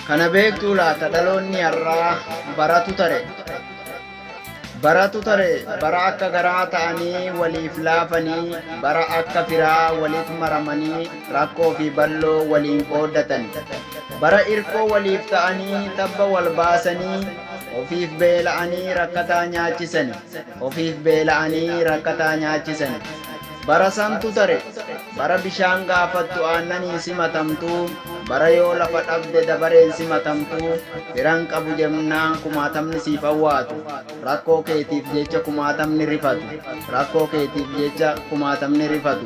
Kana beektuu laata dhaloonni har'aa baratu tare. Baratu tare bara akka garaa ta'anii waliif laafanii, bara akka firaa waliif maramanii rakkoo fi balloo waliin qooddatan. Bara irkoo waliif ta'anii tabba wal baasanii ofiif beela'anii rakkataa nyaachisani. Ofiif beela'anii rakkataa nyaachisani. Bara santu tare, bara bishaan gaafattu aannaniin simatamtu, bara yoo lafa dhabde dabareen simatamtu, firan qabu jennaan kumaatamni siif awwaatu, rakkoo keetiif jecha kumaatamni rifatu, rakkoo keetiif jecha kumaatamni rifatu.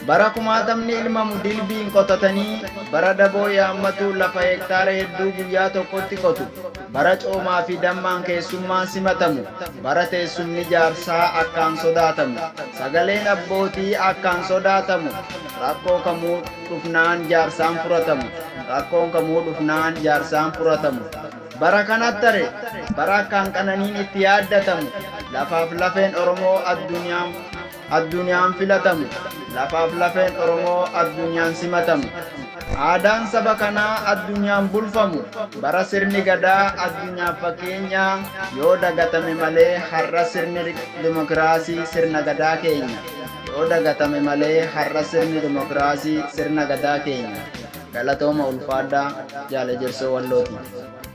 Bara kumaatamni ilmamu dilbiin qotatanii, bara daboo yaammatu lafa hektaara hedduu guyyaa tokkotti qotu, bara coomaa fi dammaan keessummaan simatamu, bara teessumni jaarsaa akkaan sodaatamu, sagaleen abbootii akkaan sodaatamu, rakkoo kamuu dhufnaan jaarsaan furatamu, rakkoon kamuu dhufnaan jaarsaan furatamu. Bara kanattare, bara akkaan qananiin itti yaaddatamu, lafaaf lafeen Oromoo addunyaan filatamu, lafaaf lafeen Oromoo addunyaan simatamu. Aadaan saba kanaa addunyaan bulfamu, bara sirni gadaa addunyaaf fakkeenyaa yoo dagatame malee har'a sirni dimokiraasii sirna gadaa keenya. Yoo dagatame malee har'a sirni dimokiraasii sirna gadaa keenya. Galatooma, ulfaadhaa, Jaal Ejersoo Wallooti.